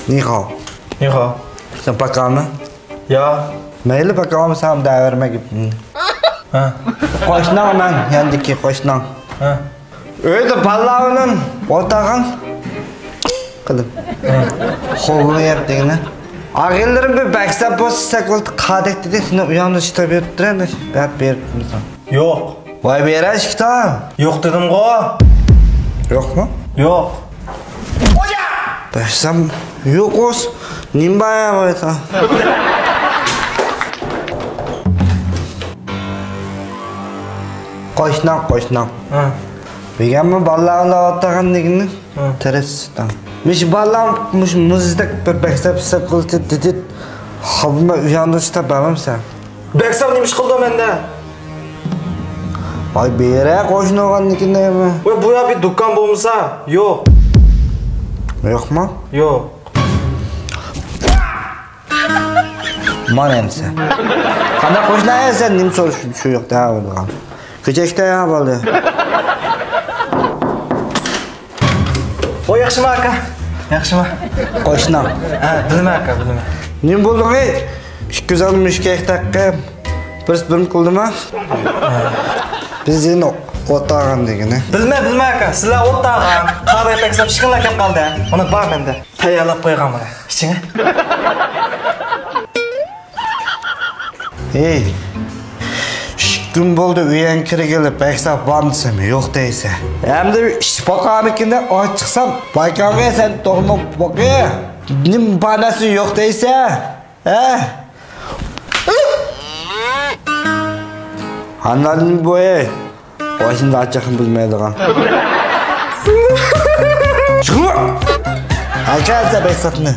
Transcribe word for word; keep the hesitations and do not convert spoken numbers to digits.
نىخاۋ. نىخاۋ. سەن پاكامۇ؟ يا. مەيلى، پاكامۇ سەن دەۋەرمە گېپىمنى. ھە. قوشناڭ مەن، ياندىكى قوشناڭ. ھە. ئۆيدە بالىلار بىلەن ئولتۇرغان. قىلىپ. ھە. خوبۇنى يەپ دېگىنە. ئاغىنىلىرىم بىر بەكسەپ بولسا سەكۈلتە قادەك دېدى، سېنى ئۇياندا چىقىپ بېرىپتۇرە، دەپ بېرىپتىمسەن. يوق. ۋاي بېرە ئىككى تال. يوق دېدىمغۇ. يوقمۇ؟ يوق. بەرسەم يوق ئوس. نېمە بار يا بۇ يەردە؟ قوشناڭ، قوشناڭ. ھە. بىگەنمۇ بالىلار بىلەن ئولتۇرغان دېگىنى. ھە. تېرىستىڭ. مۇشۇ بالام، مۇشۇ مۇزدەك بىر بەكسەپ سەپ قىلدى دېدى. خاپىما ئۇياندۇرۇشتا بەرمەمسەن. بەكسەپ نېمە ئىش قىلدى مەندە؟ ۋاي بېرە قوشنا ئالغاندىكىن دەيمەن. ۋاي بۇ يا بىر دۇكان بولمىسا، يوق. يوقمۇ؟ يوق. مانا ئەمسە. قانداق قوشنا سەن نېمە سورۇش شۇ يوق دە بولغان. كۆچەكتە يا بالدى. ئو ياخشىما ئاكا؟ ياخشىما؟ قوشناڭ. ھە، بىلىمەن ئاكا، بىلىمەن. نېمە بولدۇڭ ئەي؟ ئىككى يۈز ئالتمىش ئىككى تەققەم. بىرسى بىرنى قىلدىما؟ بىز يەنە ئولتۇرغان دېگىنى. بىلىمەن، بىلىمەن ئاكا، سىلەر ئولتۇرغان. قاۋا ئەپەكسەپ شىكىللار كەپ قالدى. مانا بار مەندە. تەييارلاپ قويغان مانا. ئىچىڭە. ھېي، ئىككى كۈن بولدى ئۆيۈڭگە كىرگىلى، بەكسەپ بارمۇ دېسەم يوق دەيسەن. ئەمدى ئىچىپ باقارمىكىن دەپ ئاچ چىقسام، بايكاڭغا سەن توغرىمۇ باقى. نېمە بار نەرسە يوق دەيسەن؟ ھە؟ ھاندالىنى بوياي. باشىنى ئاچچىقىنى بىلمەيدىغان. چىقىڭ! ئەكەلسە بەكسەپنى.